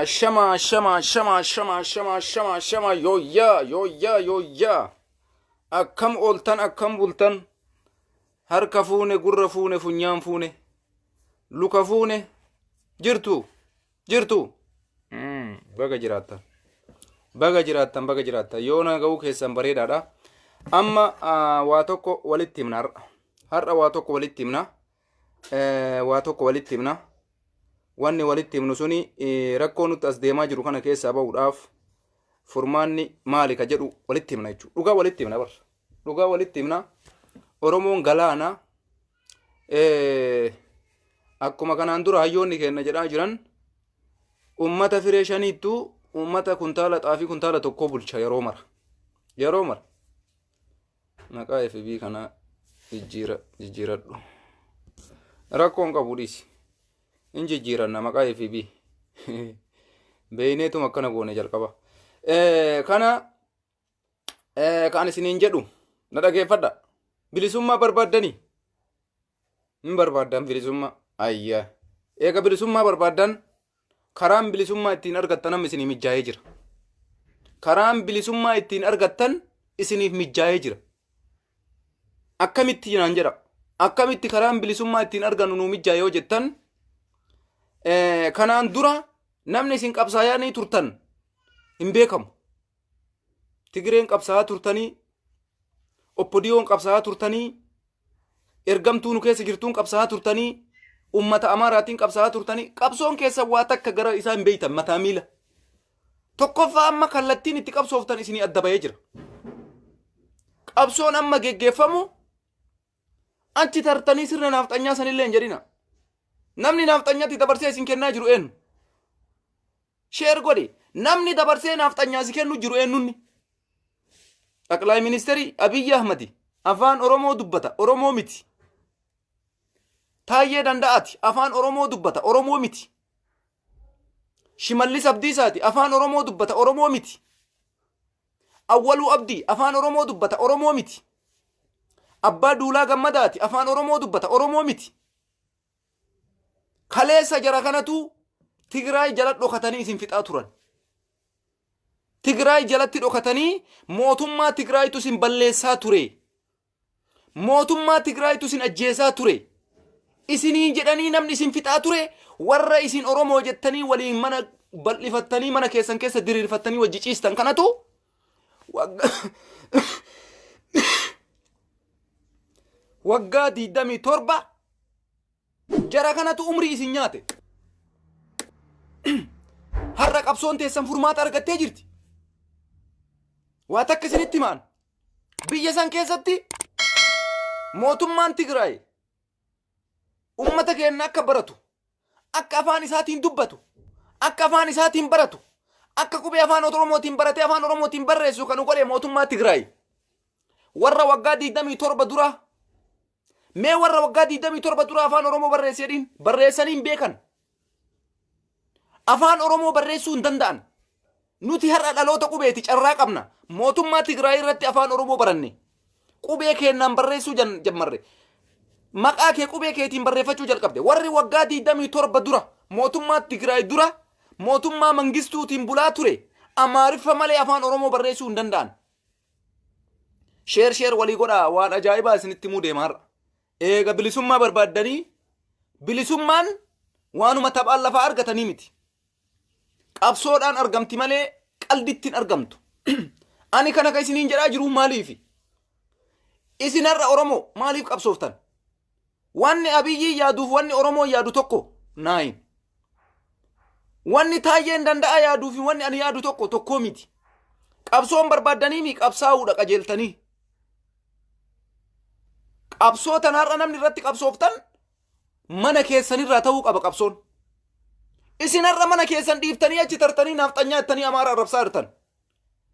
Ashama ashama ashama ashama ashama ashama ashama yooyyaa yooyyaa yooyyaa akkam ooltan akkam bultan harka fuune gurra fuune funyaan fuune luka fuune jirtu jirtu baga jiraattan baga jiraattan baga jiraattan yoona ga'uu keessan bareedaadha amma waa tokko walitti himna har'a har'a waa tokko walitti himna waa tokko walitti himna Wanni walitti himnu suni rakkoo nutti as deemaa jiru kana keessaa bahuudhaaf furmaanni maali ka jedhu walitti himna jechuudha. Dhugaa walitti himna bar. Dhugaa walitti himna. Oromoon galaana. Akkuma kanaan dura hayyoonni keenya jedhaa jiran ummata firee shaniittu ummata kuntaala xaafii kuntaala tokkoo bulcha yeroo mara. Yeroo mara. Maqaa FB kana jijjiira jijjiiradhu. Rakkoon qabu dhiisi. Hin jijjiiranna maqaa FB. Beeyneetuma akkana goone jalqaba. Kana kan isiniin jedhu na dhageeffadha. Bilisummaa barbaaddanii? Hin barbaaddan bilisummaa. Ayyaa. Eega bilisummaa barbaaddan karaan bilisummaa ittiin argattan amma isinii mijjaa'ee jira. Karaan bilisummaa ittiin argattan isiniif mijjaa'ee jira. Akkamitti naan jedha. Akkamitti karaan bilisummaa ittiin argannu nuu mijjaa'e yoo jettan kanaan dura namni isin qabsaayaa ni turtan hin beekamu. Tigireen qabsaa'aa turtanii, Oppodiyoon qabsaa'aa turtanii, ergamtuu nu keessa jirtuun qabsaa'aa turtanii, ummata Amaaraatiin qabsaa'aa turtanii, qabsoon keessan waa takka gara isaa hin beektan mataa miila. Tokkoffaa amma kallattiin itti qabsooftan isinii adda bahee jira. Qabsoon amma geggeeffamu achi tartanii sirna naafxanyaa sanillee hin jedhina. Namni naafxanyatti dabarsee isin kennaa jiru eenyu? Share godhi. Namni dabarsee naafxanyaa si kennu jiru eenyunni? Xaqlaay ministeerii Abiyyi Ahmadi afaan Oromoo dubbata Oromoo miti. Taayyee Danda'aati afaan Oromoo dubbata Oromoo miti. Shimallis Abdiisaati afaan Oromoo dubbata Oromoo miti. Awwaluu Abdii afaan Oromoo dubbata Oromoo miti. Abbaa Duulaa Gammadaati afaan Oromoo dubbata Oromoo miti. Kaleessa jara kanatu Tigraay jala dhokatanii isin fixaa turan. Tigraay jalatti dhokatanii mootummaa Tigraaytu isin balleessaa ture. Mootummaa Tigraaytu isin ajjeesaa ture. Isinii jedhanii namni isin fixaa ture warra isin Oromoo jettanii waliin mana bal'ifattanii mana keessan keessa diriirfattanii wajji ciistan kanatu waggaa 27 jara kanatu umrii isin nyaate. Har'a qabsoon teessan furmaata argattee jirti. Waa takka isinitti himaan. Biyya san keessatti mootummaan Tigraay ummata keenya akka baratu, akka afaan isaatiin dubbatu, akka afaan isaatiin baratu, akka qubee afaan Oromootiin baratee afaan Oromootiin barreessu kan godhe mootummaa Tigraay. Warra waggaa 27 dura mee warra waggaa 27 dura afaan Oromoo barreessi jedhiin barreessanii hin beekan. Afaan Oromoo barreessuu hin danda'an. Nuti har'a dhaloota qubeeti carraa qabna. Mootummaa Tigraay irratti afaan Oromoo baranne. Qubee keennaan barreessuu jammarre. Maqaa kee qubee keetiin barreeffachuu jalqabde. Warri waggaa 27 dura mootummaa Tigraay dura mootummaa Mangistuutiin bulaa ture Amaariffa malee afaan Oromoo barreessuu hin danda'an. Sheer sheer walii godhaa waan ajaa'ibaa isinitti himuu deema har'a. Eega bilisummaa barbaaddanii bilisummaan waanuma taphaan lafaa argatanii miti. Qabsoodhaan argamti malee qalditti hin argamtu. Ani kana kan isiniin jedhaa jiru maaliifi? Isin har'a Oromoo maaliif qabsooftan? Wanni Abiyyii yaaduuf wanni Oromoon yaadu tokko naayin. Wanni Taayyeen danda'a yaaduu fi wanni ani yaadu tokko tokkoo miti. Qabsoon barbaaddanii qabsaa'uudha qajeeltanii. Qabsoo tana har'a namni irratti qabsooftan mana keessanirraa ta'uu qaba qabsoon. Isin har'a mana keessan dhiiftanii achi tartanii naafxanyaa jettanii Amaara arrabsaa jirtan.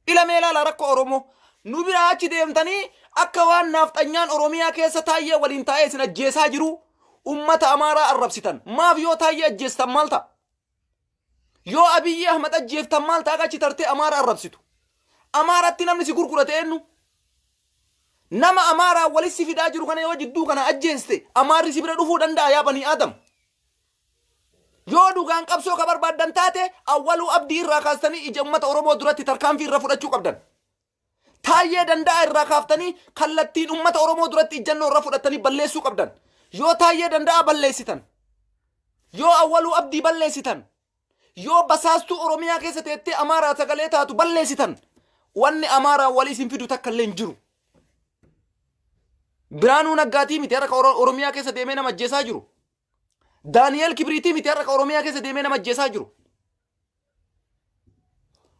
Ila mee ilaala rakkoo Oromoo. Nu biraa achi deemtanii akka waan naafxanyaan Oromiyaa keessa taayyee waliin taa'ee isin ajjeesaa jiru ummata Amaaraa arrabsitan. Maaf yoo taayyee ajjeestan maal ta'a? Yoo Abiyyi Ahmad ajjeeftan maal ta'a achi tartee Amaara arrabsitu? Amaaratti namni si gurgurate eenyu? Nama Amaaraa walitti si fidaa jiru kana yoo jidduu kana ajjeeste Amaarri si bira dhufuu danda'a yaa banii Aadam. Yoo dhugaan qabsoo ka barbaaddan taate, Awwaluu Abdii irraa kaastanii ija uummata Oromoo duratti tarkaanfii irra fudhachuu qabdan. Taayyee Danda'a irraa kaaftanii kallattiin uummata Oromoo duratti ijjannoo irra fudhattanii balleessuu qabdan. Yoo Taayyee Danda'a balleessitan, yoo Awwaluu Abdii balleessitan, yoo basaastuu Oromiyaa keessa teettee Amaaraa sagalee taatu balleessitan, wanni Amaaraa walii isin fidu takka illee hin jiru. Biraanuu Naggaatii miti har'a ka Oromiyaa keessa deemee nama ajjeesaa jiru. Daani'eel Kibriitii miti har'a ka Oromiyaa keessa deemee nama ajjeesaa jiru.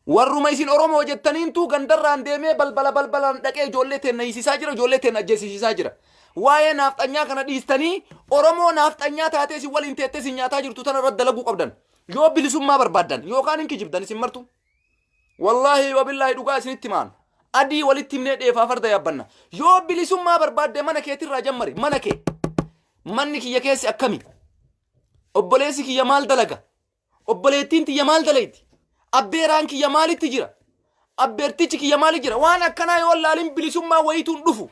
Warruma isin Oromoo jettaniintuu gandarraan deemee balbala balbalaan dhaqee ijoollee teenna hiisisaa jira, ijoollee teenna ajjeesisiisaa jira. Waa'ee naafxanyaa kana dhiistanii Oromoo naafxanyaa taatee isin waliin teettee isin nyaataa jirtu tana irratti dalaguu qabdan. Yoo bilisummaa barbaaddan yookaan hin kijibdan isin martu. Wallaahi wabillaahi, dhugaa isinitti himaan. Adii walitti himnee dheefaa farda yaabbanna. Yoo bilisummaa barbaadde, mana keetirraa jammari, mana kee. Manni kiyya keessi akkami? Obboleessi kiyya maal dalaga? Obboleettiin tiyya maal dalayti? Abbeeraan kiyya maalitti jira? Abbeertichi kiyya maali jira? Waan akkanaa yoo laalin bilisummaa wayituun dhufu.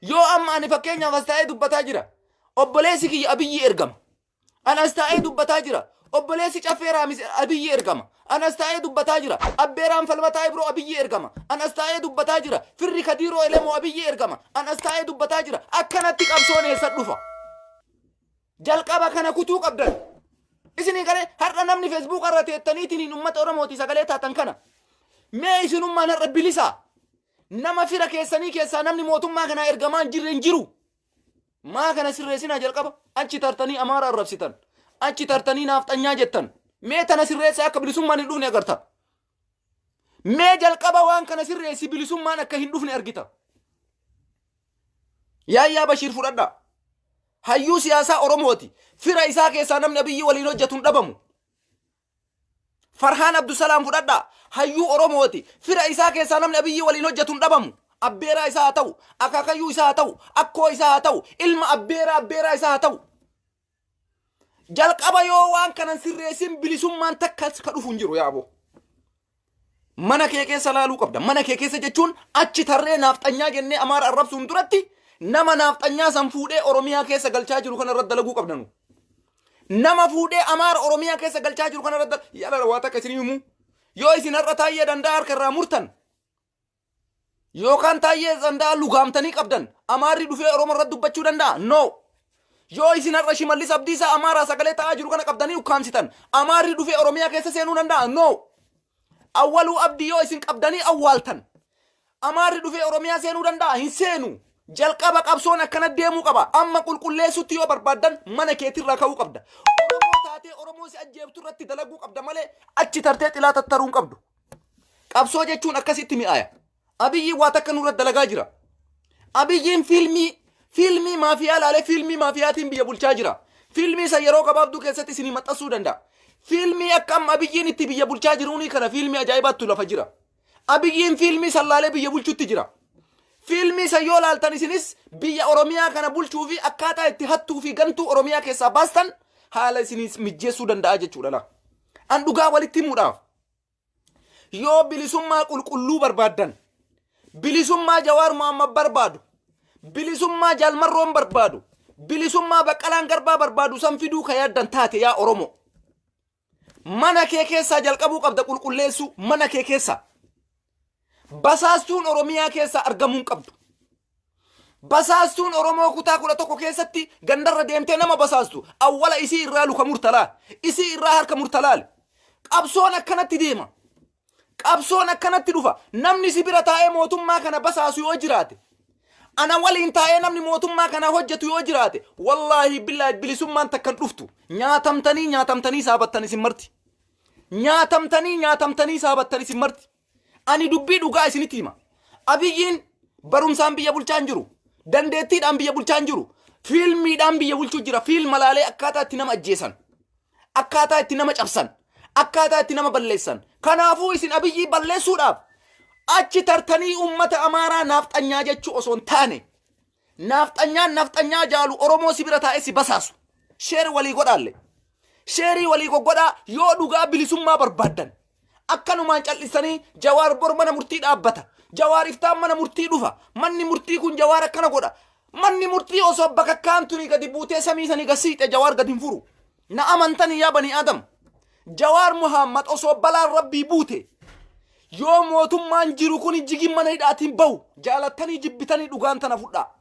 Yoo amma ani fakkeenyaaf as taa'ee dubbataa jira. Obboleessi kiyya Abiyyi ergama. Ani as taa'ee dubbataa jira. Obboleessi Caffee Raamis Abiyyi ergama. Ani as taa'ee dubbataa jira. Abbeeraan Falmataa Ibroo Abiyyi ergama. Ani as taa'ee dubbataa jira. Firri Kadiiroo Elemoo Abiyyi ergama. Ani as taa'ee dubbataa jira. Akkanatti qabsoon eessa dhufa? Jalqaba kana kutuu qabdan. Isinii galee? Har'a namni Facebook irra teettaniitiin uummata Oromooti sagalee taatan kana. Mee isinummaan har'a bilisaa. Nama fira keessanii keessaa namni mootummaa kanaa ergamaa hin jirre hin jiru. Maa kana sirreessinaa jalqaba? Achi tartanii Amaara arrabsitan. Achi tartanii naafxanyaa jettan. Mee tana sirreessaa, akka bilisummaan hin dhufne agarta. Mee jalqaba waan kana sirreessi, bilisummaan akka hin dhufne argita. Yaayyaa Bashiir fudhadhaa. Hayyuu siyaasaa Oromooti. Fira isaa keessaa namni Abiyyi waliin hojjetu hin dhabamu. Farhaan Abdusalaam fudhadhaa. Hayyuu Oromooti. Fira isaa keessaa namni Abiyyi waliin hojjetu hin dhabamu. Abbeeraa isaa haa ta'u, akaakayyuu isaa haa ta'u, akkoo isaa haa ta'u, ilma abbeeraa abbeeraa isaa haa ta'u. Jalqaba yoo waan kanan sirreessin, bilisummaan takka ka dhufu hin jiru, yaaboo. Mana kee keessa laaluu qabda. Mana kee keessa jechuun achi tarree naafxanyaa jennee Amaara arrabsuun duratti nama naafxanyaa san fuudhee Oromiyaa keessa galchaa jiru kana irratti dalaguu qabda nu. Nama fuudhee Amaara Oromiyaa keessa galchaa jiru kana irratti yala waa takka isin himu. Yoo isin har'a Taayyee Danda'a harka irraa murtan yookaan Taayyee Danda'a lugaamtanii qabdan, Amaarri dhufee Oromoo irratti dubbachuu danda'a? No. Yoo isin har'a Shimallis Abdiisaa Amaaraa sagalee ta'aa jiru kana qabdanii ukkaamsitan, Amaarri dhufee Oromiyaa keessa seenuu danda'a? No. Awwaluu Abdii yoo isin qabdanii awwaaltan, Amaarri dhufee Oromiyaa seenuu danda'a? Hin seenu. Jalqaba qabsoon akkana deemuu qaba. Amma qulqulleessutti yoo barbaaddan, mana keetirraa ka'uu qabda. Oromoo taatee Oromoo si ajjeeftu irratti dalaguu qabda malee achi tartee xilaa tattaruu hin qabdu. Qabsoo jechuun akkasitti mi'aaya. Abiyyi waa takka nurra dalagaa jira. Abiyyiin fiilmii maafiyaa laalee fiilmii maafiyaatiin biyya bulchaa jira. Fiilmii isa yeroo gabaabduu keessatti isinii maxxansuu danda'a. Fiilmii akka amma Abiyyiin itti biyya bulchaa jiruunii kana fiilmii ajaa'ibaattu lafa jira. Abiyyiin fiilmii san laalee biyya bulchutti jira. Fiilmii san yoo laaltan, isinis biyya Oromiyaa kana bulchuu fi akkaataa itti hattuu fi gantuu Oromiyaa keessaa baastan haala isinii mijjeessuu danda'a jechuudha la. An dhugaa walitti himuudhaaf, yoo bilisummaa qulqulluu barbaaddan, bilisummaa Jawaar Mohammad barbaadu, bilisummaa Jaalmarroon barbaadu, bilisummaa Baqqalaan Garbaa barbaadu san fiduu ka yaaddan taate, yaa Oromoo, mana kee keessaa jalqabuu qabda qulqulleessuu. Mana kee keessaa basaastuun Oromiyaa keessaa argamuu hin qabdu. Basaastuun Oromoo kutaa 11 keessatti gandarra deemtee nama basaastu, awwala isii irraa luka murtalaa, isii irraa harka murtalaale. Qabsoon akkanatti deema. Qabsoon akkanatti dhufa. Namni si bira taa'ee mootummaa kana basaasu yoo jiraate, ana waliin taa'ee namni mootummaa kana hojjetu yoo jiraate, wallaahi billaahi, bilisummaan takkan dhuftu. Nyaatamtanii nyaatamtanii saabattan isin marti. Nyaatamtanii nyaatamtanii saabattan isin marti. Ani dubbii dhugaa isinitti hima. Abiyyiin barumsaan biyya bulchaa hin jiru. Dandeettiidhaan biyya bulchaa hin jiru. Fiilmiidhaan biyya bulchuu jira. Fiilma laalee akkaataa itti nama ajjeesan. Akkaataa itti nama cabsan. Akkaataa itti nama balleessan. Kanaafuu isin Abiyyii balleessuudhaaf achi tartanii uummata Amaaraa naafxanyaa jechuu osoo hin taane, naafxanyaan naafxanyaa jaalu Oromoo si bira taa'ee si basaasu. Share walii godhaalle. Share walii goggodhaa yoo dhugaa bilisummaa barbaaddan. Akkanumaan cal'isanii Jawaar bor mana murtii dhaabbata. Jawaar iftaan mana murtii dhufa. Manni murtii kun Jawaar akkana godha. Manni murtii osoo bakakkaan tuni gadi buutee samii sanii gad siixee Jawaar gadi hin furu. Na amantanii yaa banii Adam. Jawaar Muhammad osoo balaan rabbii buute yoo mootummaan jiru kun jigin mana hidhaatiin bahu jaalattanii jibbitanii dhugaan tana fudhaa.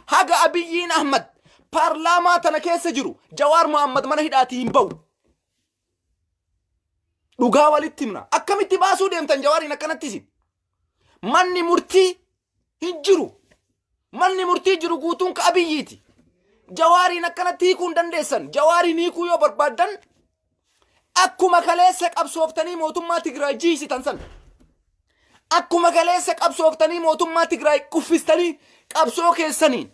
Haga Abiyyiin Ahmad paarlaamaa tana keessa jiru Jawaar Muhammad mana hidhaatii hin bahu. Dhugaa walitti himna. Akkamitti baasuu deemtan Jawaariin akkanatti isin? Manni murtii hin jiru. Manni murtii jiru guutuun ka Abiyyiiti. Jawaariin akkanatti hiikuu hin dandeessan. Jawaariin hiikuu yoo barbaaddan akkuma kaleessa qabsooftanii mootummaa Tigraay jiisitan san. Akkuma kaleessa qabsooftanii mootummaa Tigraay kuffistanii qabsoo keessaniin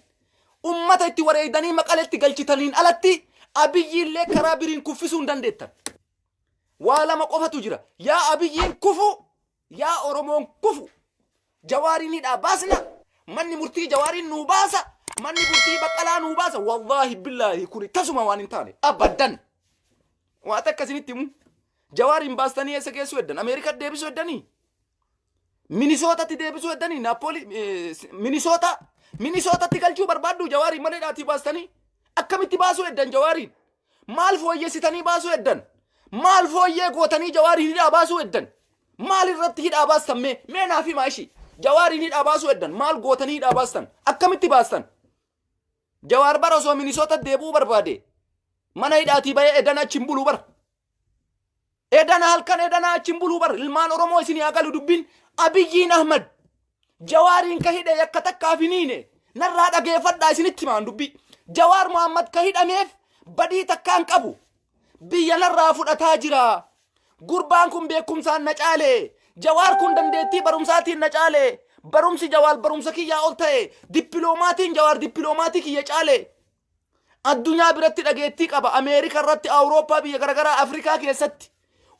ummata itti wareegdanii Maqaletti galchitaniin alatti Abiyyiillee karaa biriin kuffisuu hin dandeettan. Waa lama qofatu jira. Yaa Abiyyiin kufu, yaa Oromoon kufu. Jawaariin hidhaa baasna. Manni murtii Jawaariin nuu baasa. Manni murtii Baqqalaa nuu baasa. Wallaahi billaahi kuni tasuma waan hin taane. Abaddan. Waa takka isinitti himu. Jawaariin baastanii eessa geessuu heddan? Ameerikaa deebisuu heddanii? Minisootatti deebisuu heddanii? Naappooli Minisoota Minisootatti galchuu barbaaddu Jawaariin mana hidhaatii baastanii? Akkamitti baasuu heddan Jawaariin? Maal fooyyessitanii baasuu heddan? Maal fooyyee gootanii Jawaariin hidhaa baasuu heddan? Maal irratti hidhaa baastan mee? Mee naaf himaa ishii. Jawaariin hidhaa baasuu heddan. Maal gootanii hidhaa baastan? Akkamitti baastan? Jawaar bara osoo Minisoota deebi'uu barbaade mana hidhaatii bahee edana achi hin buluu bara. Edana halkan edana achi hin buluu bara. Ilmaan Oromoo isin haa galu dubbiin Abiyyiin Ahmad Jawaariin ka hidhe yakka takkaaf hin hiine narraa dhageeffadhaa isinitti himaan dubbii. Jawaar Muhammad ka hidhameef badii takkaan qabu. Biyya narraa fudhataa jira. Gurbaan kun beekumsaan na caale. Jawaar kun dandeettii barumsaatiin na caale. Barumsi Jawaar barumsa kiyyaa ol ta'e. Dippiloomaatiin Jawaar dippiloomaatii kiyya caale. Addunyaa biratti dhageettii qaba. Ameerika irratti, Awurooppaa, biyya garaagaraa, Afrikaa keessatti.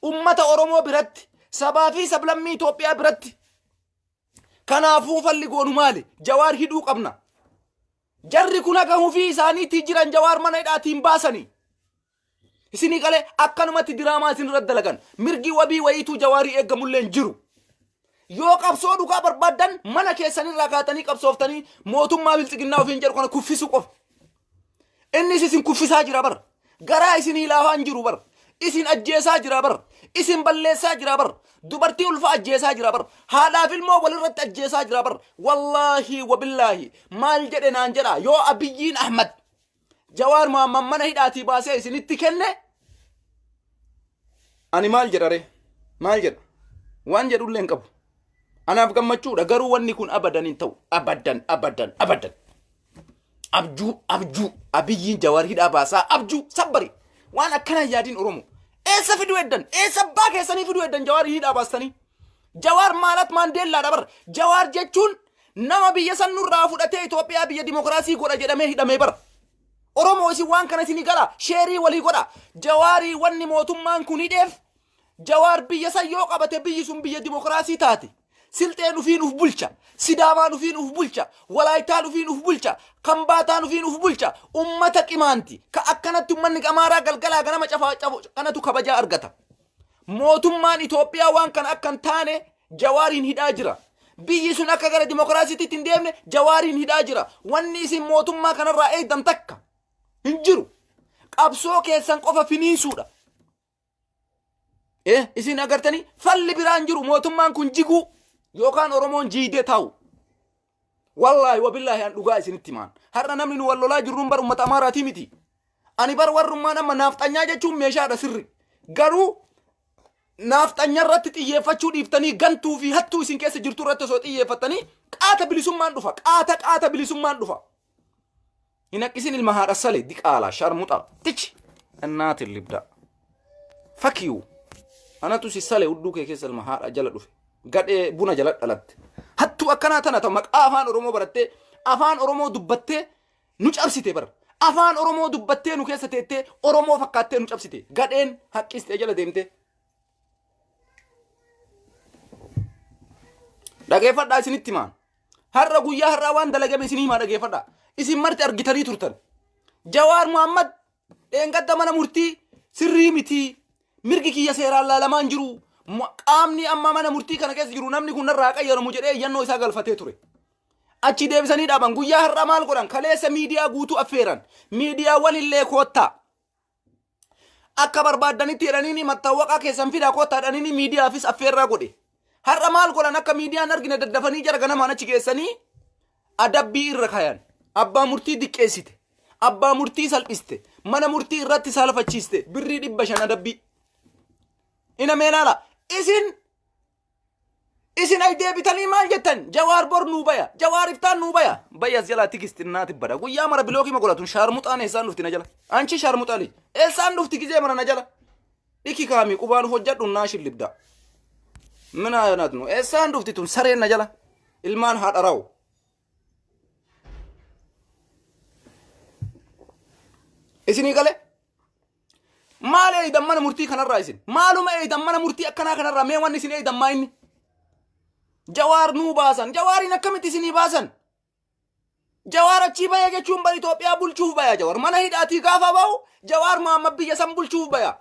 Ummata Oromoo biratti, sabaa fi sablammii Itoophiyaa biratti. Kanaafuu falli goonu maali? Jawaar hidhuu qabna. Jarri kun haga hufii isaaniitii jiran Jawaar mana hidhaatiin baasanii. Isinii galee akkanumatti diraamaa isin irratti dalagan. Mirgi wabii wayiituu Jawaarii eeggamullee hin jiru. Yoo qabsoo dhugaa barbaaddan mana keessanirraa kaatanii qabsooftanii mootummaa biltsiginnaa ofiin jedhu kana kuffisuu qofa. Innis isin kuffisaa jira bar. Garaa isinii laafaa hin jiru bar. Isin ajjeesaa jira bar. Isin balleessaa jira bar. Dubartii ulfa ajjeesaa jira bar. Haadhaaf ilmoo walirratti ajjeesaa jira bar. Wallaahi wabillaahi maal jedhe naan jedha yoo Abiyyiin Ahmad Jawaar Mohammad mana hidhaatii baasee isinitti kenne ani maal jedha ree? Maal jedha? Waan jedhullee hin qabu. Anaaf gammachuudha garuu wanni kun abadan hin ta'u. Abadan abadan abadan. Abjuu abjuu Abiyyiin Jawaar hidhaa baasaa abjuu sabbari. Waan akkana hin yaadin Oromoo. Eessa fiduu heddan? Eessa abbaa keessanii fiduu heddan Jawaar hidhaa baastanii? Jawaar maalat Maandeellaadha bar. Jawaar jechuun nama biyya san nurraa fudhatee Itoophiyaa biyya dimokiraasii godha jedhamee hidhamee bara. Oromoo isin waan kana isinii gala sheerii walii godha. Jawaarii wanni mootummaan kun hidheef Jawaar biyya san yoo qabate biyyi sun biyya dimokiraasii taati. Silxeen ufiin uf bulcha. Sidaamaan ufiin uf bulcha. Walaayittaan ufiin uf bulcha. Kambaataan ufiin uf bulcha. Ummata qimaanti. Ka akkanatti ummanni Amaaraa galgalaa ganama cafaa cafu kanatu kabajaa argata. Mootummaan Itoophiyaa waan kana akka hin taane Jawaariin hidhaa jira. Biyyi sun akka gara dimokiraasiitti hin deemne Jawaariin hidhaa jira. Wanni isin mootummaa kanarraa eegdan takka hin jiru. Qabsoo keessan qofa finiinsuudha. Isin agartanii falli biraan jiru mootummaan kun jiguu yookaan Oromoon jiidee taa'u. Wallaahi wabillaahi an dhugaa isinitti himaan. Har'a namni nu wal lolaa jirruun bar uummata Amaaraatii miti. Ani bar warrummaan amma naafxanyaa jechuun meeshaadha sirri. Garuu naafxanya irratti xiyyeeffachuu dhiiftanii gantuu fi hattuu isin keessa jirtu irratti osoo xiyyeeffattanii qaata bilisummaan dhufa. Qaata qaata bilisummaan dhufa. Hin haqqisin ilma haadha sale diqaala sharmuxa tichi innaatin libda. Fuck you. Anatu si sale hudduu kee keessa ilma haadha jala dhufe. Gadhee buna jala dhalatte. Hattuu akkanaa tana ta maqaa afaan Oromoo barattee afaan Oromoo dubbattee nu cabsite bar. Afaan Oromoo dubbattee nu keessa teettee Oromoo fakkaattee nu cabsite. Gadheen haqqistee jala deemtee. Dhageeffadhaa isinitti himaan. Har'a guyyaa har'aa waan dalagame isin himaa dhageeffadhaa. Isin marti argitanii turtan. Jawaar Muhammad dheengadda mana murtii sirrii miti. Mirgi kiyya seeraan laalamaa hin jiru. Qaamni amma mana murtii kana keessa jiru namni kun narraa qayyaramu jedhee iyyannoo isaa galfatee ture. Achi deebisanii dhaaban. Guyyaa har'aa maal godhan? Kaleessa miidiyaa guutuu affeeran. Miidiyaawwan illee koottaa. Akka barbaaddanitti jedhaniini mattaawwaqaa keessan fidaa kottaa jedhaniini miidiyaafis affeerraa godhe. Har'a maal godhan akka miidiyaan argine daddafanii jara ganamaan achi geessanii adabbii irra kaayan. Abbaa murtii diqqeessite. Abbaa murtii salphiste. Mana murtii irratti saalfachiiste. Birrii 500 adabbii. Ina mee ilaala. Isin Isin ay deebitanii maal jettan? Jawaar bor nuu baya. Jawaar iftaan nuu baya. Bayya as jalaa tigisti naati bada. Guyyaa mara bilookii ma godhatun shaarmuxaan eessaan dhufti na jala. Anchi shaarmuxaa lij. Eessaan dhufti gizee mara na jala. Dhiki kaami qubaan hojjadhu naa shillibda. Mina naatnu eessaan dhufti tun sareen na jala. Ilmaan haadha rawu. Isinii galee? Maal eeydan mana murtii kanarraa isin? Maaluma eeydan mana murtii akkanaa kanarraa mee wanni isin eeydan maa inni? Jawaar nuu baasan. Jawaariin akkamitti isinii baasan? Jawaar achii baya jechuun bar Itoophiyaa bulchuuf baya Jawaar. Mana hidhaatii gaafa bahu Jawaar Muhammad biyya san bulchuuf baya.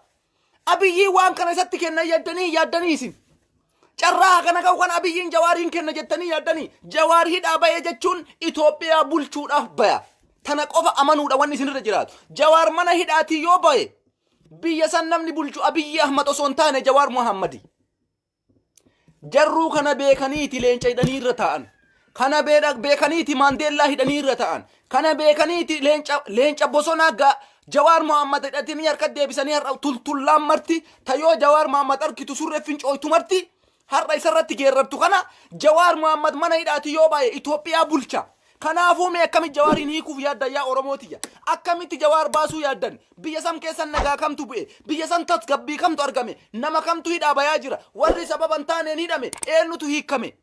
Abiyyii waan kana isatti kenna yaaddanii yaaddanii isin. Carraa kana ga'u kan Abiyyiin Jawaariin kenna jettanii yaaddanii. Jawaar hidhaa baye jechuun Itoophiyaa bulchuudhaaf baya. Tana qofa amanuudha wanni isinirra jiraatu. Jawaar mana hidhaatii yoo baye biyya san namni bulchu Abiyyi Ahmad osoo hin taane Jawaar Muhammadi. Jarruu kana beekaniiti leenca hidhanii irra taa'an. Kana beekaniiti Maandeellaa hidhanii irra taa'an. Kana beekaniiti leenca leenca bosonaa ga Jawaar Mohammad hidhatanii harka deebisanii har'a tultullaan marti tayoo Jawaar Mohammad arkitu surree fincooytu marti har'a isarratti geerrartu kana Jawaar Mohammad mana hidhaatii yoo baay'e Itoophiyaa bulcha. Kanaafuu mee akkamitti Jawaariin hiikuuf yaaddan yaa Oromoo tiyya? Akkamitti Jawaar baasuu yaaddan? Biyya san keessa nagaa kamtu bu'e? Biyya san tasgabbii kamtu argame? Nama kamtu hidhaa bayaa jira? Warri sababa hin taaneen hidhame eenyutu hiikkame?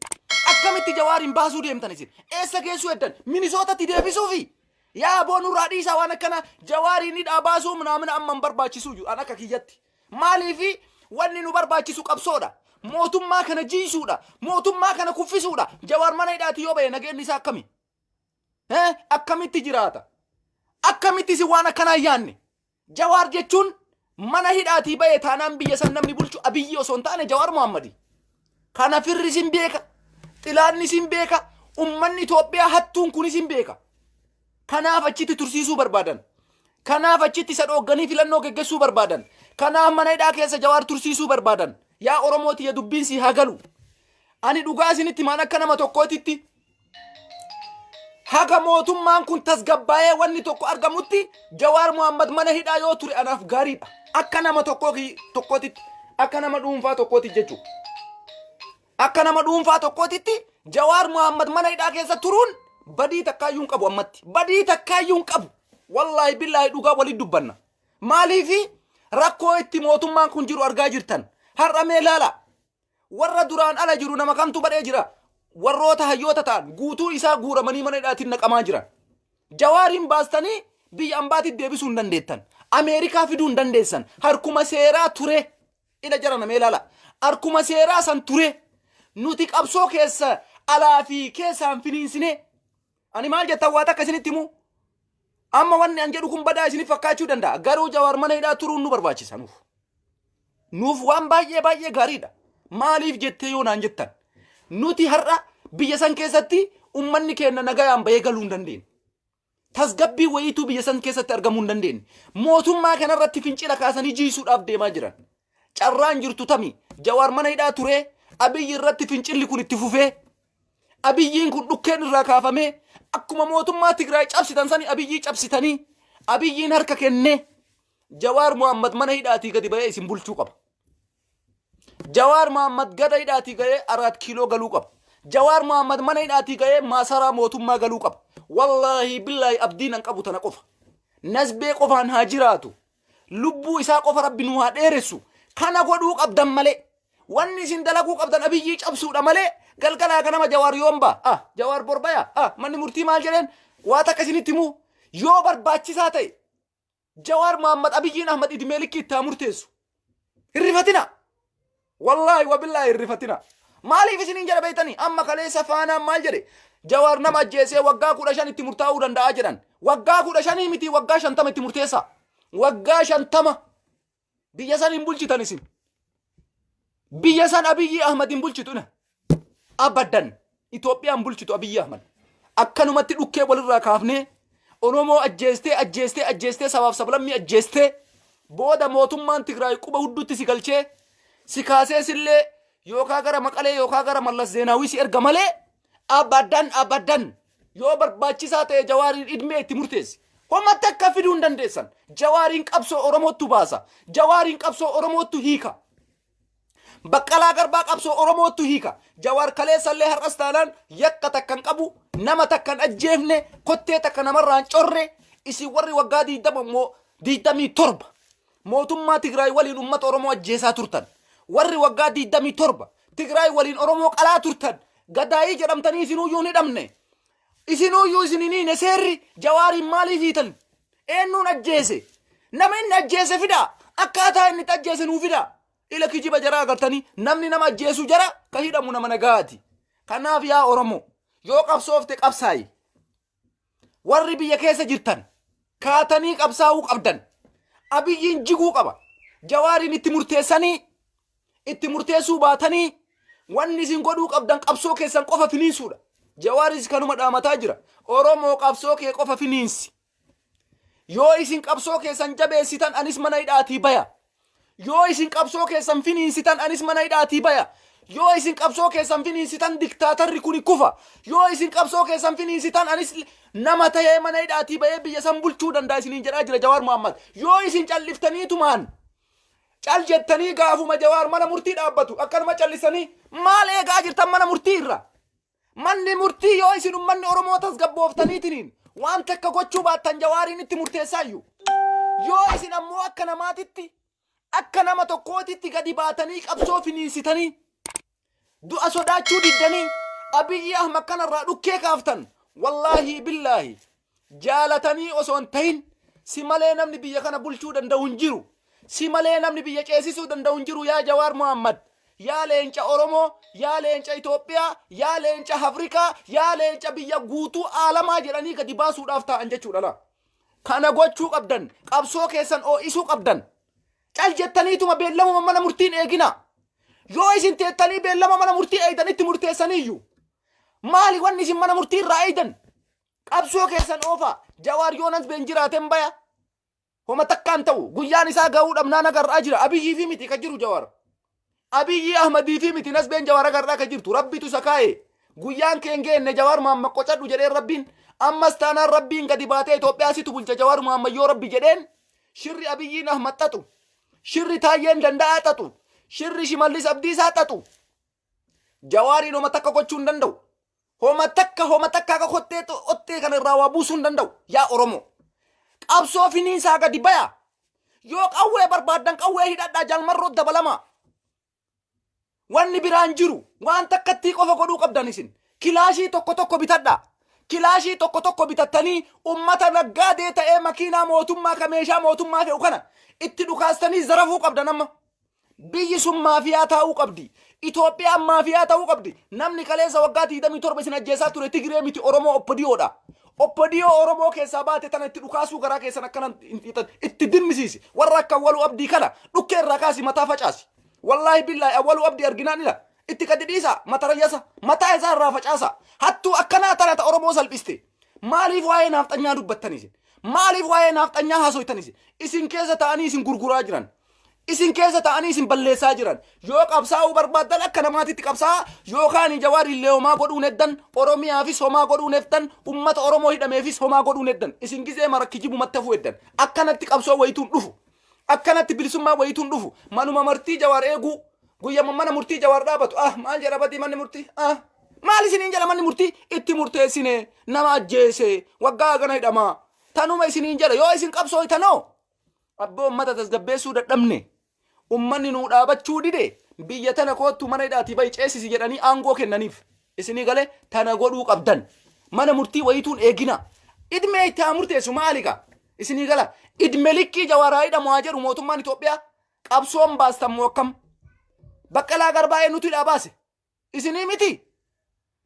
Akkamitti Jawaariin baasuu deemtan isin? Eessa geessuu heddan? Minisootatti deebisuufi? Yaa aboo nurraa dhiisaa waan akkana Jawaariin hidhaa baasuu minaamina amma hin barbaachisuu an akka kiyyatti. Maaliifi wanni nu barbaachisu qabsoodha. Mootummaa kana jiisuudha. Mootummaa kana kuffisuudha. Jawaar mana hidhaatii yoo ba'e nageenyi isaa akkami? Eh? Akkamitti jiraata? Akkamitti isin waan akkanaa hin yaanne? Jawaar jechuun mana hidhaatii ba'e taanaan biyya san namni bulchu Abiyyi osoo hin taane Jawaar Muhammadi. Kana firri isin beeka. Xilaanni isin beeka. Ummanni Itoophiyaa hattuun kun isin beeka. Kanaaf achitti tursiisuu barbaadan. Kanaaf achitti isa dhoogganii filannoo geggessuu barbaadan. Kanaaf mana hidhaa keessa Jawaar tursiisuu barbaadan. Yaa Oromoo tiyya dubbiin sii haa galu. Ani dhugaa isinitti maan akka nama tokkootitti haga mootummaan kun tasgabbaa'ee wanni tokko argamutti Jawaar Mohammad mana hidhaa yoo ture anaaf gaariidha. Akka nama tokkootitti akka nama dhuunfaa tokkootti jechuudha. Akka nama dhuunfaa tokkootitti Jawaar Mohammad mana hidhaa keessa turuun badii takkaayyuu hin qabu ammatti. Badii takkaayyuu hin qabu. Wallaahi billaahi dhugaa waliin dubbanna. Maaliifi rakkoo itti mootummaan kun jiru argaa jirtan. Har'a mee ilaala. Warra duraan ala jiru nama kamtu badhee jira. Warroota hayyoota ta'an guutuu isaa guuramanii mana hidhaatiin naqamaa jiran. Jawaariin baastanii biyya ambaatitti deebisuu hin dandeettan. Ameerikaa fiduu hin dandeessan. Harkuma seeraa ture. Ila jara namee ilaala. Harkuma seeraa san ture. Nuti qabsoo keessa alaa fi keessaan finiinsinee. Ani maal jettan waa takka isinitti himuu? Amma wanni an jedhu kun badaa isinif fakkaachuu danda'a. Garuu Jawaar mana hidhaa turuun nu barbaachisa nuuf. Nuuf waan baay'ee baay'ee gaariidha. Maaliif jettee yoo naan jettan. Nuti har'a biyya san keessatti ummanni keenya nagayaan bahee galuu hin dandeenye. Tasgabbii wayiituu biyya san keessatti argamuu hin dandeenye. Mootummaa kanarratti fincila kaasanii jiisuudhaaf deemaa jiran. Carraan jirtu tami? Jawaar mana hidhaa turee Abiyyi irratti fincilli kun itti fufee Abiyyiin kun dhukkeen irraa kaafamee akkuma mootummaa Tigraay cabsitan sani Abiyyii cabsitanii Abiyyiin harka kennee Jawaar Muhammad mana hidhaatii gadi ba'ee isin bulchuu qaba. Jawaar Muhammad gada hidhaatii ga'ee Araat Kiiloo galuu qaba. Jawaar Muhammad mana hidhaatii ga'ee maasaraa mootummaa galuu qaba. Wallaahi billaahi abdiin an qabu tana qofa. Nasbee qofaan haa jiraatu. Lubbuu isaa qofa rabbi nu haa dheeressu. Kana godhuu qabdan malee. Wanni isin dalaguu qabdan Abiyyii cabsuudha malee galgalaa ganama Jawaar yoom ba'a? Ah, Jawaar bor baya? Ah, manni murtii maal jedheen? Waa takka isinitti himuu? Yoo barbaachisaa ta'e Jawaar Mohammad Abiyyiin Ahmad idimee likkii itti haa murteessu. Hin rifatina. Wallaahi wabillaahi hin rifatina. Maaliif isiniin jedha beektanii? Amma kaleessa faanaan maal jedhe? Jawaar nama ajjeesee waggaa 15 itti murtaa'uu danda'a jedhan. Waggaa 15 miti waggaa 50 itti murteessa. Waggaa 50 biyya san hin bulchitan isin. Biyya san Abiyyi Ahmad hin bulchitu. Ina. Abadan Itoophiyaan bulchitu Abiyyi Ahmad. Akkanumatti dhukkee walirraa kaafnee Oromoo ajjeestee ajjeestee ajjeestee sabaaf sablammii ajjeestee Booda mootummaan Tigraay quba hudduutti si galchee si kaasee sillee yookaa gara Maqalee yookaa gara Mallas Zeenaawii si erga malee abadan abadan yoo barbaachisaa ta'e Jawaariin idmee itti murteessi. Homa takka fiduu hin dandeessan. Jawaariin qabsoo Oromoottu baasa. Jawaariin qabsoo Oromoottu hiika. Baqqalaa Garbaa qabsoo Oromoottu hiika. Jawaar kaleessallee har'as taanaan yakka takka hin qabu, nama takka hin ajjeefne, kottee takka namarraa hin corre, isin warri waggaa 20 immoo 27 mootummaa Tigraay waliin uummata Oromoo ajjeesaa turtan. Warri waggaa 27 Tigraay waliin Oromoo qalaa turtan. Gadaayii jedhamtanii isinuyyuu hin hidhamne. Isinuyyuu isin hin hiine seerri. Jawaariin maaliif hiitan? Eenyuun ajjeese? Nama inni ajjeese fidaa. Akkaataa inni itti ajjeese nuu fidaa. Ila kijiba jaraa agartanii namni nama ajjeesu jara ka hidhamu nama nagaati. Kanaaf yaa Oromoo yoo qabsoofte qabsaayi. Warri biyya keessa jirtan kaatanii qabsaa'uu qabdan. Abiyyiin jiguu qaba. Jawaariin itti murteessanii itti murteessuu baatanii wanni isin godhuu qabdan qabsoo keessan qofa finiinsuudha. Jawaaris kanuma dhaamataa jira. Oromoo qabsoo kee qofa finiinsi. Yoo isin qabsoo keessan jabeessitan anis mana hidhaatii baya. Yoo isin qabsoo keessan finiinsitan anis mana hidhaatii baya. Yoo isin qabsoo keessan finiinsitan diktaatarri kuni kufa. Yoo isin qabsoo keessan finiinsitan anis nama ta'ee mana hidhaatii bayee biyya san bulchuu danda'a isiniin jedhaa jira Jawaar Mohammad. Yoo isin calliftaniitumaan cal jettanii gaafuma Jawaar mana murtii dhaabbatu akkanuma callisanii maal eegaa jirtan mana murtii irra? Manni murtii yoo isin ummanni Oromoo tasgabbooftaniitiniin waan takka gochuu baattan Jawaariin itti murteessaayyuu. Yoo isin ammoo akka namaatitti akka nama tokkootitti gadi baatanii qabsoo finiinsitanii du'a sodaachuu diddanii Abiyyi Ahmad kanarraa dhukkee kaaftan wallaahi billaahi jaalatanii osoo hin tahin si malee namni biyya kana bulchuu danda'u hin jiru. Si malee namni biyya ceesisuu danda'u hin jiru yaa Jawaar Mohammad. Yaa leenca Oromoo, yaa leenca Itoophiyaa, yaa leenca Afrikaa, yaa leenca biyya guutuu aalamaa jedhanii gadi baasuudhaaf taa'an jechuudha laa. Kana gochuu qabdan, qabsoo keessan oo'isuu qabdan. Cal jettaniituma beellamuma mana murtiin eegina. Yoo isin teettanii beellama mana murtii eegdanitti murteessaniiyyu. Maali wanni isin mana murtii irraa eegdan? Qabsoo keessan oofaa. Jawaar yoonas been jiraaten baya. Homa takkaan ta'u guyyaan isaa ga'uu dhabnaan agarraa jira. Abiyyii fi miti kan jiru Jawaar. Abiyyii Ahmadii fi miti nasbeen Jawaar agarraa kan jirtu. Rabbitu isa kaa'e. Guyyaan kee hin geenne Jawaar Muhammad qocadhu jedheen Rabbiin. Ammas taanaan Rabbiin gadi baatee Itoophiyaa situ bulcha Jawaar Muhammad yoo Rabbi jedheen shirri Abiyyiin Ahmad xaxu. Shirri Taayyeen Danda'aa xaxu. Shirri Shimallis Abdiisaa xaxu. Jawaariin homa takka gochuu hin danda'u. Homa takka homa takka akka kottee ottee kana irraa waa buusuu hin danda'u. Yaa Oromoo. Qabsoo finiinsaa gadi baya. Yoo qawwee barbaaddan qawwee hidhadhaa jaalmarroo dabalamaa. Wanni biraan jiru waan takkattii qofa godhuu qabdan isin. Kilaashii tokko tokko bitadhaa. Kilaashii tokko tokko bitattanii ummata naggaadee ta'ee makiinaa mootummaa ka meeshaa mootummaa fe'u kana itti dhukaastanii zarafuu qabdan amma. Biyyi sun maafiyaa taa'uu qabdi. Itoophiyaan maafiyaa ta'uu qabdi. Namni kaleessa waggaa 27 isin ajjeesaa ture Tigiree miti Oromoo Oppodiyoodha. Oppodiyoo Oromoo keessaa baate tana itti dhukaasuu garaa keessan akkana itti dimmisiisi. Warra akka Awwaluu Abdii kana dhukkee irraa kaasi mataa facaasi. Wallaahi billaahi Awwaluu Abdii arginaan ila itti gadi dhiisa matarayyasa mataa isaa irraa facaasa. Hattuu akkanaa tana ta Oromoo salphiste. Maaliif waa'ee naafxanyaa dubbattan isin? Maaliif waa'ee naafxanyaa haasoytan isin? Isin keessa ta'anii isin gurguraa jiran. Isin keessa ta'anii isin balleessaa jiran. Yoo qabsaa'uu barbaaddan akka namaatitti qabsaa'aa yookaan Jawaar illee homaa godhuun heddan Oromiyaafis homaa godhuun heddan ummata Oromoo hidhameefis homaa godhuun heddan. Isin gizee mara kijibumatti hafuu heddan. Akkanatti qabsoo wayituun dhufu. Akkanatti bilisummaa wayituun dhufu. Manuma martii Jawaar eeguu. Guyyama mana murtii Jawaar dhaabatu. Ah maal jedha badii manni murtii? Ah maal isiniin jedha manni murtii? Itti murteessine nama ajjeese waggaa hagana hidhamaa. Tanuma isiniin jedha yoo isin qabsooytanoo. Abboo ummata tasgabbeessuu dadhabne. Ummanni nuu dhaabachuu dide biyya tana koottu mana hidhaatii bahi ceesisi jedhanii aangoo kennaniif. Isinii galee tana godhuu qabdan. Mana murtii wayituun eegina. Idmee itti haa murteessu maali kaa? Isinii gala. Idme likkii Jawaaraa hidhamu haa jedhu mootummaan Itoophiyaa. Qabsoon baastan moo akkam? Baqqalaa Garbaa eenyutu hidhaa baase? Isinii miti?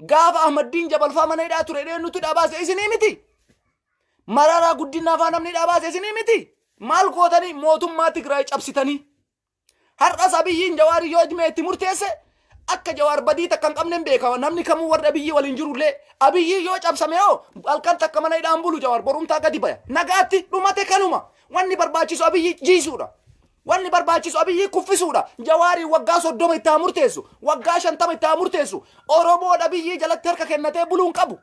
Gaafa Ahmaddiin Jabalfaa mana hidhaa ture eenyutu hidhaa baase? Isinii miti? Mararaa Guddinaa faa namni hidhaa baase isinii miti? Maal gootanii mootummaa Tigraay cabsitanii? Har'as Abiyyiin Jawaarii yoo idmee itti murteesse Akka Jawaar badii takka hin qabne hin beeka. Namni kamuu warri Abiyyii waliin jirullee. Abiyyii yoo cabsame hoo halkan takka mana hidhaan bulu Jawaar borumtaa gadi baya. Nagaatti dhumate kanuma. Wanni barbaachisu Abiyyii jiisuudha. Wanni barbaachisu Abiyyii kuffisuudha. Jawaarii waggaa 30 itti haa murteessu. Waggaa 50 itti haa murteessu. Oromoon Abiyyii jalatti harka kennatee buluu hin qabu.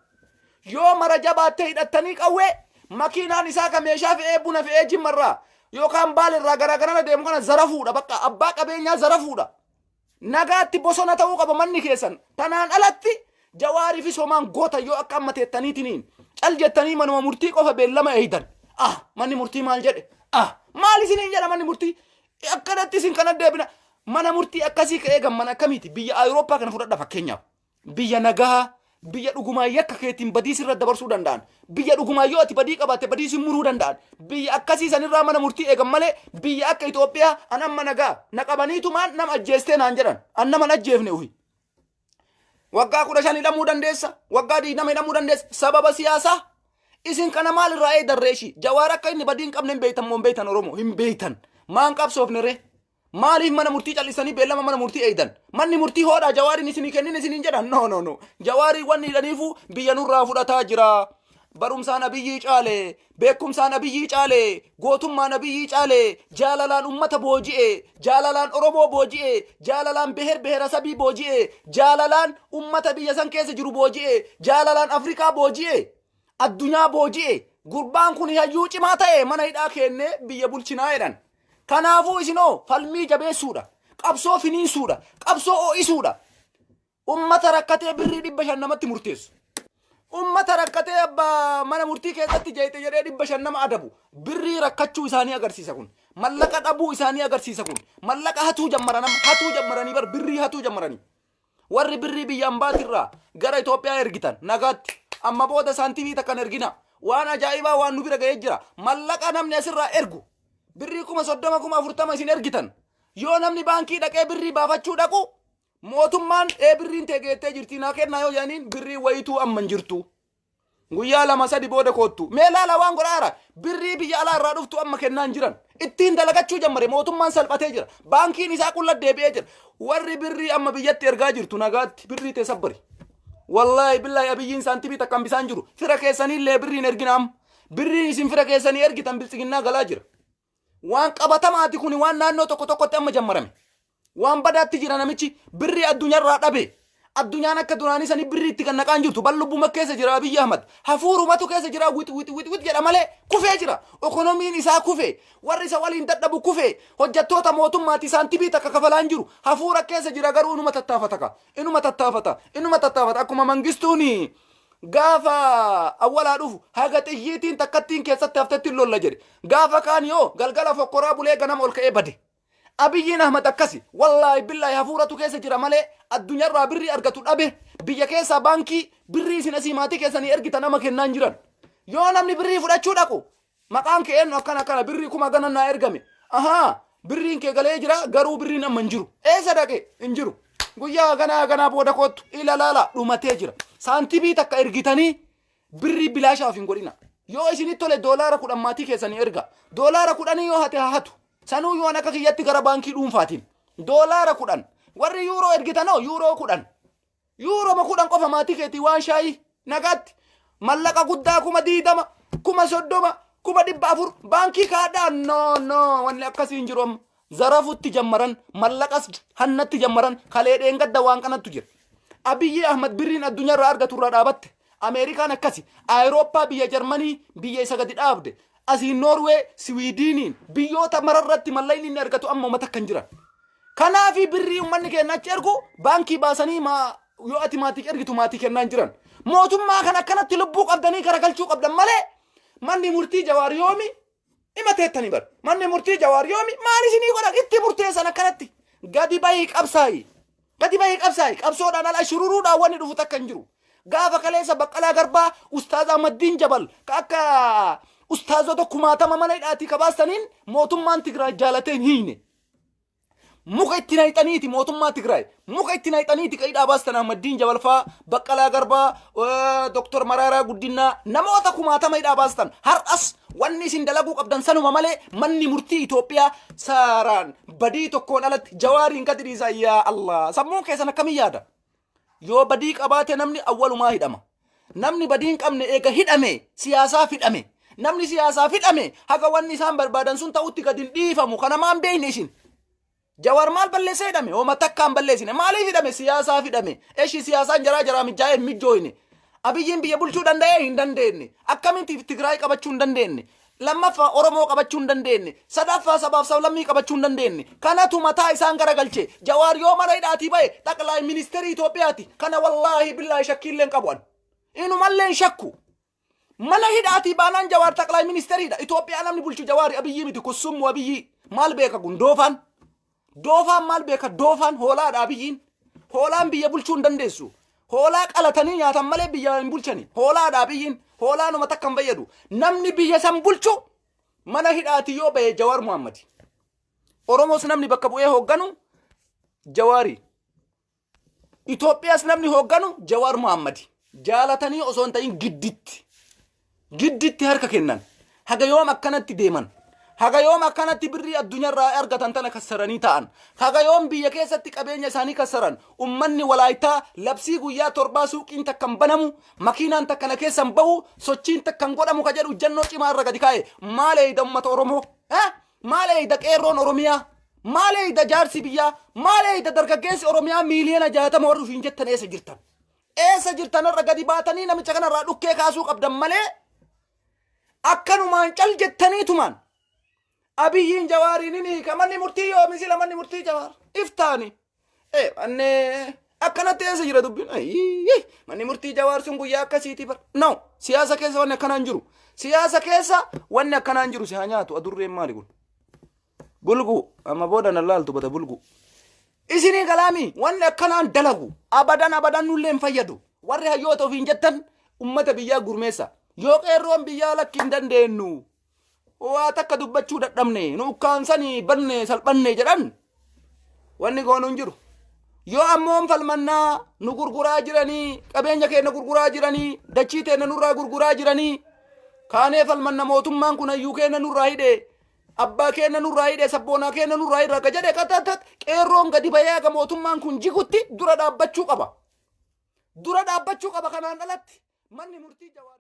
Yoo mara jabaattee hidhattanii qawwee makiinaan isaa ka meeshaa fe'ee buna fe'ee Jimmarraa yookaan Baalirraa garaa garana deemu kana zarafuudha bakka abbaa qabeenyaa zarafuudha. Nagaatti bosona ta'uu qaba manni keessan. Tanaan alatti Jawaariifis homaan goota yoo akka amma teettaniitiniin cal jettanii manuma murtii qofa beellama eeydan. Ah, manni murtii maal jedhe? Ah, maal isiniin jedha manni murtii? Akkanatti isin kana deebina. Mana murtii akkasii ka eegan mana akkamiiti? Biyya Awurooppaa kana fudhadha fakkeenyaaf. Biyya nagahaa, biyya dhugumaan yakka keetiin badii sirra dabarsuu danda'an, biyya dhugumaan yoo ati badii qabaatte badii sin muruu danda'an, biyya akkasii sanirraa mana murtii eegan malee biyya akka Itoophiyaa an amma nagaa na qabaniitumaan nama ajjeestee naan jedhan an nama hin ajjeefne ufi. Waggaa 15 hidhamuu dandeessa, waggaa 20 hidhamuu dandeessa sababa siyaasaa. Isin kana maal irraa eegdan reeshii? Jawaar akka inni badii hin qabne hin beektan moo hin beektan Oromoo? Hin beektan. Maan qabsoofne ree? Maaliif mana murtii callisanii beellama mana murtii eegdan? Manni murtii hoodhaa Jawaariin isinii kennin isiniin jedha? No, no, no. Jawaarii wanni hidhaniifu biyya nurraa fudhataa jira. Barumsaan Abiyyii caale, beekumsaan Abiyyii caale, gootummaan Abiyyii caale, jaalalaan ummata booji'e, jaalalaan Oromoo booji'e, jaalalaan beher beherasabii booji'e, jaalalaan ummata biyya san keessa jiru booji'e, jaalalaan Afrikaa booji'e, addunyaa booji'e. Gurbaan kun hayyuu cimaa ta'e mana hidhaa keennee biyya bulchinaa jedhan. Kanaafuu isinoo falmii jabeessuudha. Qabsoo finiinsuudha. Qabsoo ho'isuudha. Ummata rakkatee birrii 500 namatti murteessu. Ummata rakkatee abbaa mana murtii keessatti jeeqxe jedhee 500 nama adabu. Birrii rakkachuu isaanii agarsiisa kun. Mallaqa dhabuu isaanii agarsiisa kun. Mallaqa hatuu jammaran amma hatuu jammaranii bar birrii hatuu jammaranii. Warri birrii biyya ambaatirraa gara Itoophiyaa ergitan nagaatti. Amma booda saantimii takka hin ergina. Waan ajaa'ibaa waan nu bira ga'ee jira. Mallaqa namni asirraa ergu birrii 30,000 40,000 isin ergitan. Yoo namni baankii dhaqee birrii baafachuu dhaqu mootummaan ee birriin tee geettee jirti naa kennaa yoo jedhaniin birrii wayituu amma hin jirtu. Guyyaa lama sadi booda koottu. Mee laala waan godhaara. Birrii biyya alaa irraa dhuftu amma kennaa hin jiran. Ittiin dalagachuu jammare mootummaan salphatee jira. Baankiin isaa qulla deebi'ee jira. Warri birrii amma biyyatti ergaa jirtu nagaatti birrii tee sabbari. Wallaahi billaahi Abiyyiin saantimii takka hambisaan jiru. Fira keessanii illee birriin ergina amma. Birriin isin fira keessanii ergitan biltsiginnaa galaa jira. Waan qabatamaati kuni waan naannoo tokko tokkotti amma jammarame. Waan badaatti jira namichi birrii addunyaarraa dhabe. Addunyaan akka duraanii sanii birrii itti kan naqaan jirtu bal lubbuma keessa jira Abiyyi Ahmad. Hafuurumatu keessa jira wit wit wit wit jedha malee kufee jira. Okonomiin isaa kufe. Warri isa waliin dadhabu kufe. Hojjettoota mootummaati saantibii takka kafalaan jiru. Hafuura keessa jira garuu inuma tattaafata ka. Inuma tattaafata. Inuma tattaafata. Akkuma Mangistuuni gaafa awwalaa dhufu haga xiyyiitiin takkattiin keessatti haftetti lolla jedhe. Gaafa kaan yoo galgala fokkoraa bulee ganama ol ka'ee bade. Abiyyiin Ahmad akkasi. Wallaahi billaahi hafuuratu keessa jira malee addunyaarraa birrii argatu dhabe. Biyya keessaa baankii birrii isin asii maatii keessanii ergitan ama kennaan jiran. Yoo namni birrii fudhachuu dhaqu maqaan kee eenyu akkana akkana birrii kuma gana naa ergame. Ahaa birriin kee galee jira garuu birriin amma hin jiru. Eessa dhaqe hin jiru. Guyyaa ganaa ganaa booda koottu ilalaala dhumatee jira. Saantibii takka ergitanii birrii bilaashaaf hin godhina. Yoo isinitti tole doolaara 10 maatii keessanii erga. Doolaara kudhanii yoo hate haa hatu. Sanuu yoo akka kiyyatti gara baankii dhuunfaatiin. Doolaara 10. Warri yuuroo ergitanoo yuuroo 10. Yuuroma 10 qofa maatii keetii waan shaayii nagaatti. Mallaqa guddaa 20,000, 30,000, 400,000 baankii kaadhaa no no wanni akkasii hin jiru amma. Zarafutti jammaran mallaqas hannatti jammaran kalee dheengadda waan kanattu jira. Abiyyi Ahmad birriin addunyaarraa argatu irraa dhaabatte. Ameerikaan akkasi. Awurooppaa biyya Jarmanii biyya isa gadi dhaabde. Asiin Noorwee, Siwiidiiniin biyyoota mararratti mallaqni inni argatu amma uummata akka hin jiran. Kanaafi birrii uummanni keenya achi ergu baankii baasanii maa yoo ati maatii ergitu maatii kennaa hin jiran. Mootummaa kan akkanatti lubbuu qabdanii garagalchuu qabdan malee manni murtii Jawaar yoomi dhima teettanii bar. Manni murtii Jawaar yoomi maal isinii godhan itti murteessan akkanatti. Gadi bahii qabsaayi. Gadi bahii qabsaayi. Qabsoodhaan ala shururuudhaan wanni dhufu takka hin jiru. Gaafa kaleessa Baqqalaa Garbaa Ustaaz Ahmaddiin Jabal ka akka ustaazota kumaatama mana hidhaatii kabaastaniin mootummaan Tigraay jaalatee hin hiine. Muka itti nayxaniiti mootummaa Tigraay. Muka itti nayxaniiti ka hidhaa baastan Ahmaddiin Jabalfaa, Baqqalaa Garbaa, Doktor Maraaraa Guddinaa namoota kumaatama hidhaa baastan. Har'as wanni isin dalaguu qabdan sanuma malee manni murtii Itoophiyaa saaraan badii tokkoon alatti Jawaariin gadi dhiisaa yaa Allah. Sammuun keessan akkamiin yaada? Yoo badii qabaate namni awwalumaa hidhama. Namni badii hin qabne eega hidhame siyaasaaf hidhame. Namni siyaasaaf hidhame haga wanni isaan barbaadan sun ta'utti gadi hin dhiifamu. Kana maan beekne isin? Jawaar maal balleessee hidhame? Homa takka hin balleessine. Maaliif hidhame? Siyaasaaf hidhame. Eshi siyaasaan jaraa jaraa mijaa'ee hin mijjooyne. Abiyyiin biyya bulchuu danda'ee hin dandeenye. Akkamitti Tigraay qabachuu hin dandeenye? Lammaffaa Oromoo qabachuu hin dandeenye. Sadaffaa sabaaf sablammii qabachuu hin dandeenye. Kanatu mataa isaan garagalche. Jawaar yoo mana hidhaatii ba'e xaqlaay ministeerii Itoophiyaati. Kana wallaahi billaahi shakkiillee hin qabu an. Inumallee hin shakku. Mana hidhaatii baanaan Jawaar xaqlaay ministeeriidha. Itoophiyaa namni bulchu Jawaari Abiyyii miti kussummu Abiyyii. Maal beeka kun doofaan? Doofaan maal beeka? Doofaan hoolaadha Abiyyiin. Hoolaan biyya bulchuu hin dandeessu. Hoolaa qalatanii nyaatan malee biyya hin bulchani. Hoolaadha Abiyyiin. Hoolaanuma takka hin fayyadu. Namni biyya san bulchu mana hidhaatii yoo bahe Jawaar Muhammad. Oromoos namni bakka bu'ee hoogganu Jawaari. Itoophiyaas namni hoogganu Jawaar Muhammad. Jaalatanii osoo hin ta'in gidditti. Gidditti harka kennan. Haga yoom akkanatti deeman. Haga yoom akkanatti birrii addunyaarraa argatan tana kassaranii ta'an. Haga yoom biyya keessatti qabeenya isaanii kassaran. Ummanni Walaayittaa labsii guyyaa torbaa suuqiin takka hin banamu, makiinaan takka na keessa hin bahu, sochiin takka hin godhamu ka jedhu ijjannoo cimaa irra gadi kaa'e. Maal eeyda ummata Oromoo? Eh? Maal eeyda qeerroon Oromiyaa? Maal eeyda jaarsi biyyaa? Maal eeyda dargaggeessi Oromiyaa miiliyoona 60 warri ofiin jettan eessa jirtan? Eessa jirtan irra gadi baatanii namicha kanarraa dhukkee kaasuu qabdan malee akkanumaan cal jettaniitumaan Abiyyiin Jawaariin ni hiika manni murtii yoomi sila manni murtii Jawaar iftaani. Ee annee akkanatti eessa jira dubbiin? Ayyii manni murtii Jawaar sun guyyaa akkasiiti bar. No siyaasa keessa wanni akkanaa hin jiru. Siyaasa keessa wanni akkanaa hin jiru si haa nyaatu adurreen maali kun? Bulguu amma booda na laaltu bada bulguu. Isinii galaami wanni akkanaan dalagu abadan abadan nullee hin fayyadu. Warri hayyoota ofiin jettan ummata biyyaa gurmeessa. Yoo qeerroon biyyaa lakki hin dandeenyu. Waa takka dubbachuu dadhabne nu ukkaamsanii banne salphanne jedhan wanni goonu hin jiru. Yoo ammoo falmannaa nu gurguraa jiranii qabeenya keenya gurguraa jiranii dachii teenya nurraa gurguraa jiranii kaanee falmanna mootummaan kun hayyuu keenya nurraa hidhe abbaa keenya nurraa hidhe sabboonaa keenya nurraa hidhe akka jedhe qaxaxax qeerroon gadi bahee aga mootummaan kun jigutti dura dhaabbachuu qaba. Dura dhaabbachuu qaba kanaan alatti manni murtii Jawaar.